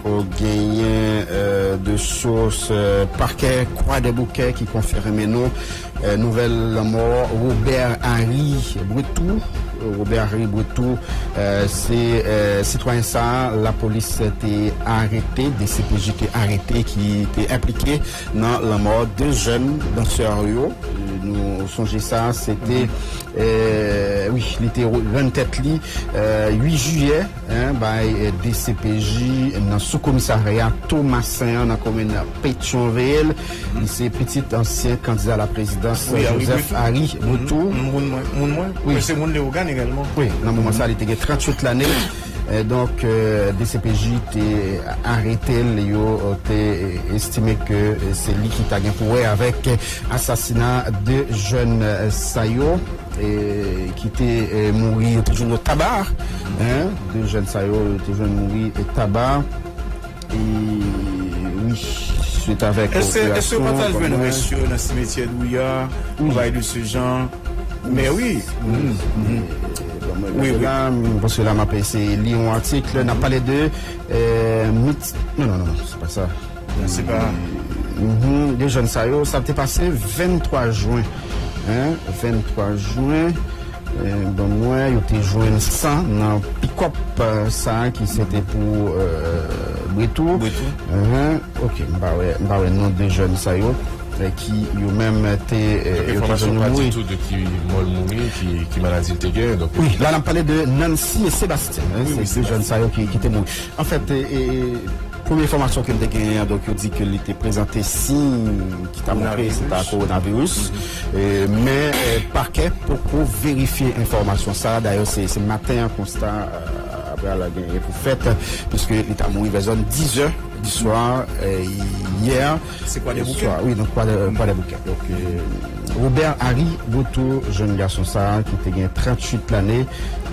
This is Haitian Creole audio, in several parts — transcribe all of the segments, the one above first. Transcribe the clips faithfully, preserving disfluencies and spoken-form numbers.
Genyen, euh, de sources, euh, pakè Kwadèboukè ki konfime nou, euh, nouvèl lanmò Robert Harry Bretou. Robert Harry Bretou, euh, se, euh, sitwayen sa a, lapolis te arete, D C P J te arete, ki te enplike nan lanmò de jèn dansè yo. Nou sonje sa, se te, euh, wi, li te rann tèt li, euh, uit jiyè, en, bay, eh, D C P J nan soukomisarya Tomasen an nan komin Petyonvil. Li se pitit ansyen kandida laprezidans Joseph Harry Bretou. Moun mwen, moun mwen. Wi. Mwen se moun Leyogàn egalman. Wi, nan moman sa, li te gen tranntuit lane. Eh, donk, eh, D C P J te arete l, yo, eh, te, eh, estime ke, eh, se li ki ta gen pou wè avèk, eh, asasina de jèn, eh, sa yo, eh, ki te, eh, mouri, yo te jwenn yo taba, en, de jèn sa yo, yo te jwenn mouri, eh, taba, e, wi, swit avèk operasyon. Èske, èske yo pa t al jwenn rès yo nan simetyè Douya, yon bagay de se jan? Men wi. Bon, mwen gade la, m, paske la, m ap eseye li yon atik, n ap pale de, eh, mit-, non, non, non, non, se pa sa. Se pa. Mhm, de jèn sa yo, sa te pase venntwa jen. En, venntwa jen. Eh, bon, mwen, yo te jwenn san nan pikòp, eh, sa a ki se te pou, eh, Bretou. Bretou. Mhm, ok, m pa wè, m pa wè non de jèn sa yo, eh, ki yo menm te, eh, yo te jwenn yo mouri. Tou de ki mò l mouri, ki, ki maladi l te gen. Donk, wi, la, n ap pale de Nancy e Sébastien, en, se de jèn sa yo ki, ki te mouri. Anfèt, eh, eh, premye enfòmasyon ke m te genyen an, donk, yo di ke li te prezante siy ki ta montre se ta kowonaviris. Eh, men, eh, pakè poko verifye enfòmasyon sa a. Dayè, se, se maten an konsta, eh, apre la genyen pou fèt, piske li ta mouri vè zòn dizè di swa, eh, yè. Se Kwadèboukè? Swa, wi, nan Kwadè-, Kwadèboukè. Donk, eh, Robert Harry Bretou, jèn gason sa a, ki te gen tranntuit lane,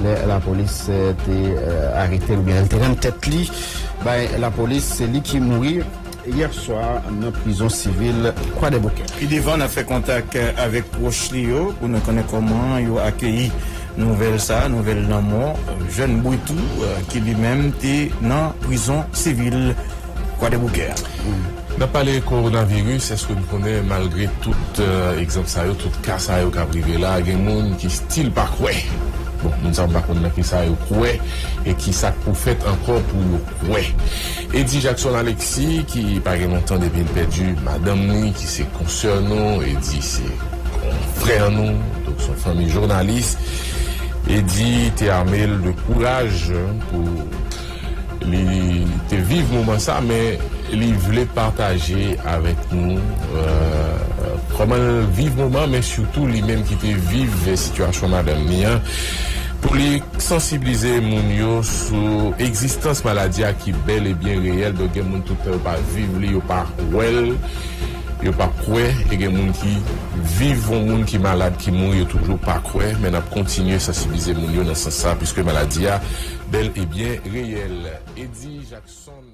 lè lapolis, eh, te, eh, arete l, oubyen lè l te rann tèt li bay lapolis, se li ki mouri yè swa nan prizon sivil Kwadèboukè. Pi devan, n ap fè kontak, eh, avèk pwòch li yo pou nou konnen kòman yo akeyi nouvèl sa a, nouvèl lanmò, eh, jèn Bretou, eh, ki li menm te nan prizon sivil Kwadèboukè a. N ap pale kowonaviris, èske n konnen malgre tout, eh, egzanp sa yo, tout ka sa yo k ap rive la, gen moun ki still pa kwè? Bon, moun sa yo m pa konn nan kisa yo kwè e kisa k pou fèt ankò pou yo kwè. Eddy Jackson Alexis, ki pa gen lontan depi l pèdi madanm li, ki se konsè nou, Eddy se frè nou, donk se yon fanmi jounalis. Eddy te ame l de kouraj pou li te viv moman sa, men li vle pataje avèk nou, euh, kòman l viv moman, men sitou li menm ki te viv sitiyasyon madanm li an, pou li sansibilize moun yo sou egzistans maladi a ki bèl e byen reyèl. Donk, gen moun tout tan yo pa viv li, yo pa wè l, yo pa kwè, e gen moun ki viv yon moun ki malad, ki mouri, yo toujou pa kwè, men n ap kontinye sansibilize moun yo nan sans sa, piske maladi a bèl e byen reyèl. Eddy Jackson.